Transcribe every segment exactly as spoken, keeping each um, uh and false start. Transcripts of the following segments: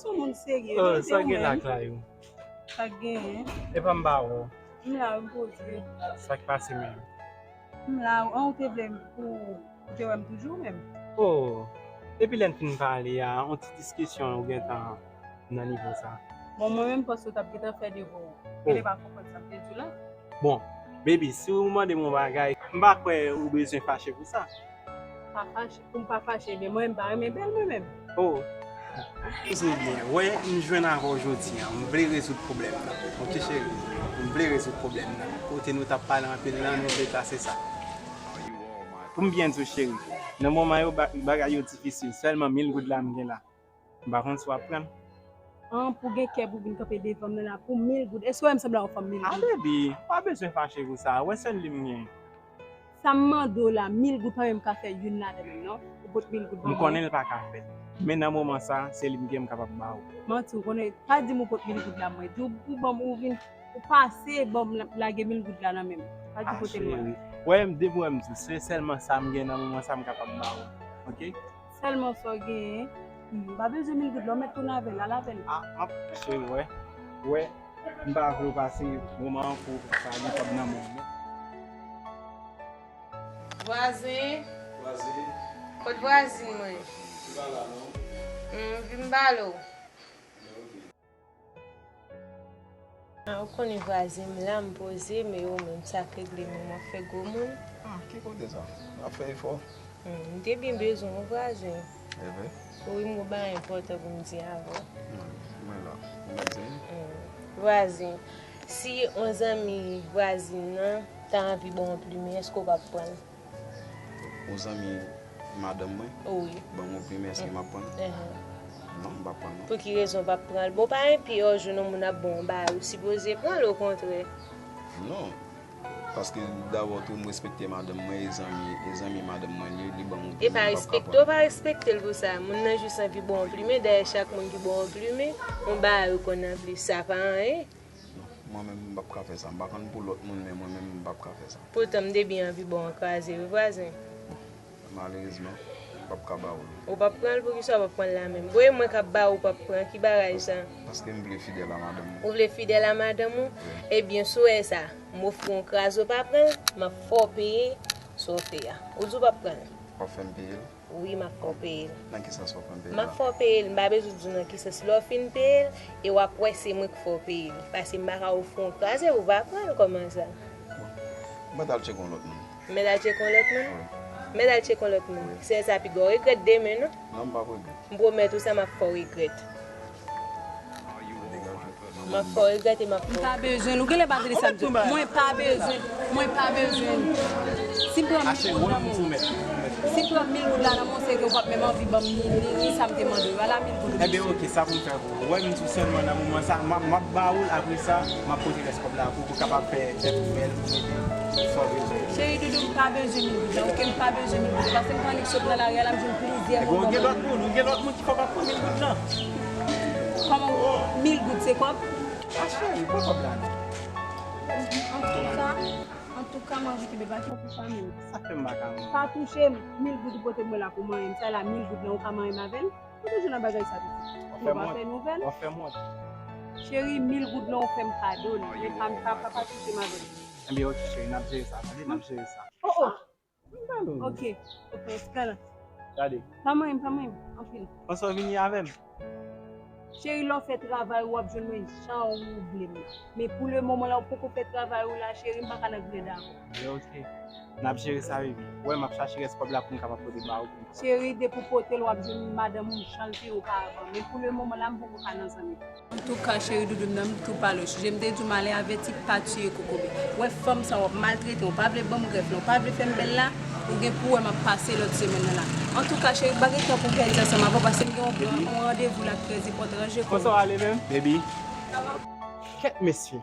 Yon moun serye, oh, sa gen la, Clayo? Sa k genyen? Epa m pa wè w. M la, m poze. Sa k pase menm? M la, an, ou te vle m pou ou te wè m toujou menm? Oh, depi lè n fin pale a, yon ti diskisyon ou gentan nan nivo sa. Bon, mwen menm panse w t ap gentan fè devan w. Genlè pa konprann sa m te di w la. Bon, baby, si w mande m yon bagay, m pa kwè ou bezwen fache pou sa. Pa fache, pou m pa fache, men mwen, m pa renmen bèl mwen menm. Oh. Kouzin byen, wè, m jwenn avè w jodi a, m vle rezoud pwoblèm nan. Ok, cheri, m vle rezoud pwoblèm nan. Kote nou t ap pale anpil lan, nou vle klase sa. Pou m byen di w, cheri, nan moman yo, ba- bagay yo difisil, sèlman mil goud la m gen la. M pa konn si w ap pran l. An, pou gen kè pou vin kanpe devan m nan la pou mil goud. Èske w wè m sanble yon fanm mil goud? Baby, pa bezwen fache pou sa. Wè sèl li m gen. Sa m mande w la, mil goud pa menm ka fè youn ladan menm non. Ou pot mil goud ban mwen. M konnen l pa ka fè. Men nan moman sa, se li m gen m kapab ba ou. Manti, ou konnen, pa di m ou pot mil goud la mwen. Di w ou ban m, ou vin, ou pase ban m la- lage mil goud la nan men m. Pa di kote l mwen. Wè, m depi wè m di, se sèlman sa m gen nan moman sa m kapab ba ou. Ok? Sèlman sa w genyen. M pa bezwen mil goud la, ou mèt tounen avè l, al avè l. Ah, m ap cheri, wè. Wè, m pa vle w pase moman an pou sa gen kòb nan men w. Vwazen. Vwazen. Kot vwazin mwen? Li pa la non. M vin pale w. Ah, ou konnen vwazen m la, m poze, men ou menm sa k regle menm w ap fè gwo moun. Ah, ki kote sa? M ap fè efò. Hmm, m te byen bezwen w vwazen. E vre? Wi, m gon bagay enpòtan pou m di avè w. Hmm, mwen la. Ou mèt di m. Hmm. Vwazen, si yon zanmi vwazin nan ta anvi ba w yon plimen, èske w p ap pran l? Yon zanmi madanm mwen? Wi. Ban m yon plimen, èske m ap pran l? Enhen. Non, m p ap pran l non. Pou ki rezon w p ap pran l? Bon, pa enpi yon jou nan moun ap ba w yon bagay, ou sipoze pran l, okontrè. Non. Paske dabò tou, m respekte madanm mwen, e zanmi, e zanmi madanm mwen li ye, li ban m yon plimen, m p ap ka pran l. E pa respekte, w pa respekte l pou sa. Moun nan jis anvi ba w yon plimen, dayè chak moun ki ba w yon plimen, yon bagay ou konn anplis, sa pa anyen. Non, mwen menm m p ap ka fè sa. M pa konn pou lòt moun, men mwen menm m p ap ka fè sa. Poutan m te byen anvi ba w yon kraze wi vwazen. Malerezman, m p ap ka ba w li. Ou p ap pran l, poukisa w p ap pran l la menm? Bon, e mwen k ap ba w, ou p ap pran, ki bagay sa? Paske m vle fidèl a madanm mwen. Ou vle fidèl a madanm ou? Wi. Ebyen, si w wè sa, m ofri w yon kraze, ou pa pran l, m ap fè w peye sa w fè a. Ou di w p ap pran l? W ap fè m peye l? Wi, m ap fè w peye l. Nan ki sans w ap fè m peye l la? M ap fè w peye l, m pa bezwen di w nan ki sans. Lè w fin peye l, e w ap wè se mwen k fè w peye l. Paske m pa ka ofri w yon kraze, ou pa pran l, kòman sa? Bon, mwen t al tcheke yon lòt moun. M mèt al tcheke yon lòt moun? Wi. M mèt al tcheke yon lòt moun? Wi. Se sa piga w regrèt demen, non? Non, m p ap regrèt. M pwomèt ou sa, m ap fè w regrèt. M ap fè w regrèt e m ap fè w. M pa bezwen l. Ou genlè pa tande sa m di w. Mwen pa bezwen. Mwen pa bezwen l. Si m pran mil goud nan men w, si m pran mil goud la nan men w, se ke w p ap menm anvi ban m ni, ni, ni sa m te mande w. Ala mil goud. Ebyen, oke, sa pou m fè pou ou. Ou wè, m di w sèlman nan moman sa, m ap, m ap ba ou l, apre sa, m ap pote rès kòb la pou ou kapab fè tèt ou bèl, pou mete sa w bezwen. Cheri doudou, m pa bezwen mil goud la, oke, m pa bezwen mil goud la. Paske m pran li sot nan lari a la, m jwenn plizyè moun ban mwen. Ebyen, ou gen lòt moun, ou gen lòt moun ki fè w pa pran mil goud la. Kòman mil goud se kòb? A cheri, pran kòb la non. Antouka, antouka, m anvi kenbe pa kite pou fanmi m. Sa k fè m pa ka renmen? Pa touche m, mil goud ou pote mwen la pou manyen m. Sa la, mil goud lan ou ka manyen m avè l? Ou toujou nan bagay sa pitit. Ou pa fè nouvèl? W ap fè m wont. Cheri, mil goud lan ou fè m kado l. Men pa, pa, pa, pa touche m avè l. Ebyen, oke, cheri, n ap jere sa, tande, n ap jere sa. Oh, oh. M pa lòs. Oke, oke, oke, la. Gade. Pa manyen m, pa manyen m, anpil. Panse w vini avè m? Cheri, lè w fè travay ou, w ap jwenn mwen jan ou vle m. Men pou le moman la, ou poko fè travay ou la, cheri, m pa ka nan grèd avè w. Ebyen, oke. N ap jere sa, baby. Ou wè, m ap chache rès kòb la pou m kapab pote ba ou. Cheri, depi w pote l, w ap jwenn madanm ou jan l te ye oparavan. Men pou le moman la, m poko ka nan zanmi. Antouka, cheri doudou m nan, m tou pale w sijè. M te di w m ale avèti pa tiye kokobe. Ou wè fanm sa w ap maltrete, w pa vle ban m grèf lan, w pa vle fè m bèl la, ou gen pou w wè m ap pase lòt semèn nan la. Antouka, cheri, m pa gen tan pou m pèdi ansanm avè w, paske m gen yon, yon randevou la ki trè enpòtan. Ranje kò w. Kòman sa w ale menm? Baby. Kèt mesye.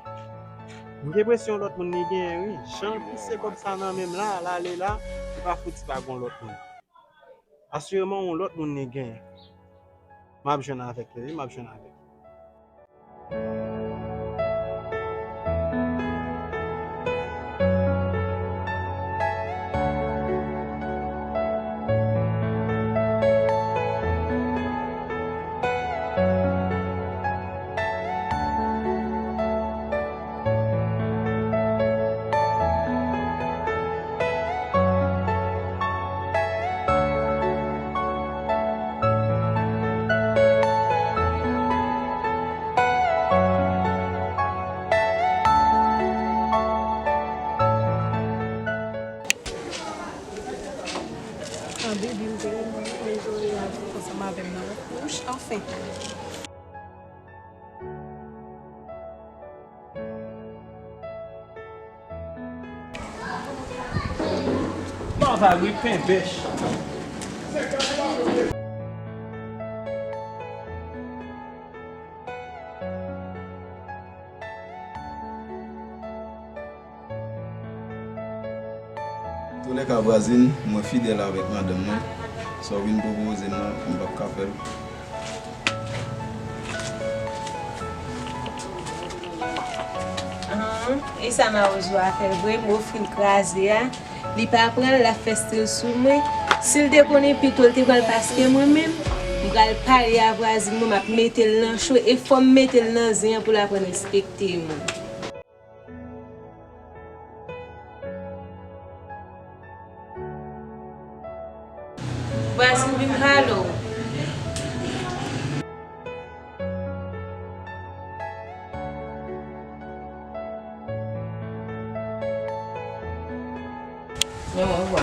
M gen enpresyon lòt moun li genyen, wi. Jan l pouse kòb sa nan men m la, l ale la, li pa fouti pa gon lòt moun. Asireman, yon lòt moun li genyen. M ap jwenn avèk li, wi, m ap jwenn avèk li. Baby, m te renmen wè Joël la vin ansanm avè m nan yon kouch, anfen. Mwen pa vle penbèch. Toulèka vwazin, mwen fidèl avèk madanm mwen. Sa w vin pwopoze m nan, m p ap ka fè l. Ahn, e sa Mawozo a fè vre, m ofri l kraze a. Li pa pran l, l ap fè stil sou mwen. Si l te konnen pito l te pran l paske mwen menm, m pral pale a vwazin mwen, m ap mete l nan cho e fò m mete l nan zen an pou l aprann respekte mwen. Vwazin, vin pale w. Men mwen vwa.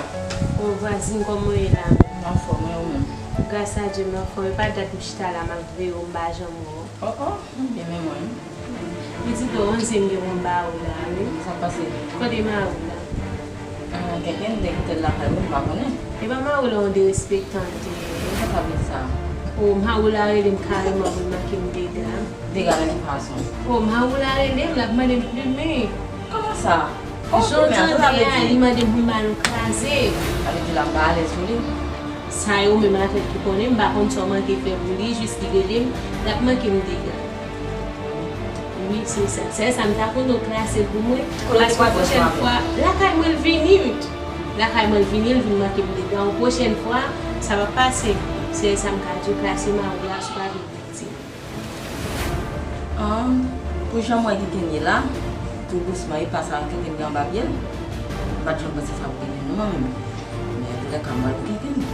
O vwazin, kòman w ye la? M anfòm, e ou menm? Gras a Dye, m anfòm. E pa dat m chita la, m ap veye w, m pa janm wè w. O, o, m byen, men mwen. Pitit, o, on zen gen pou m ba ou la, wi. Sa k pase? Kote mari w la? Ah, gen, gen nèg ki te lakay mwen, m pa konnen. E pa mari w la, yon derespektan l te ye. Sa sa vle di sa? O, mari w la rele m kareman pou l manke m dega. Dega nan ki fason? O, mari w la rele m, l ap mande m plimen. Kòman sa? O, jan w tande a, li mande m pou m ba l yon kraze. Sa vle di l ap ba alèz sou li? Sa e ou menm avè l ki konnen, m pa konn sa w manke fè pou li, jis li rele m, l ap manke m dega. Wi, se sa. Sèl sa m ta konnen w klase l pou mwen. Paske yon pwochèn fwa, lakay mwen l vini, wi. Lakay mwen l vini, l vin manke m dega. Yon pwochèn fwa, sa p ap pase. Sèl sa m ka di w, klase mari w la, si w pa vle viktim. Ahn, pou jan m wè Kikeni ye la, tou dousman, e pa sa, Kikeni anba pye l. M pa t janm panse sa pou Kikeni, non, mwen menm. Men, antoulèka, m wè l pou Kikeni.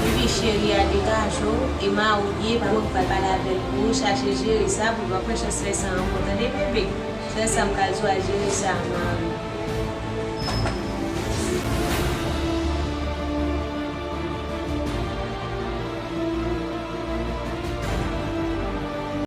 Bibi cheri a, degaje w, e mari w ye, pa gen moun k pral pale avè l pou ou, chache jere sa pou l pa pran chans fè sa ankò, tande bebe? Sèl sa m ka di w, al jere sa a, mari.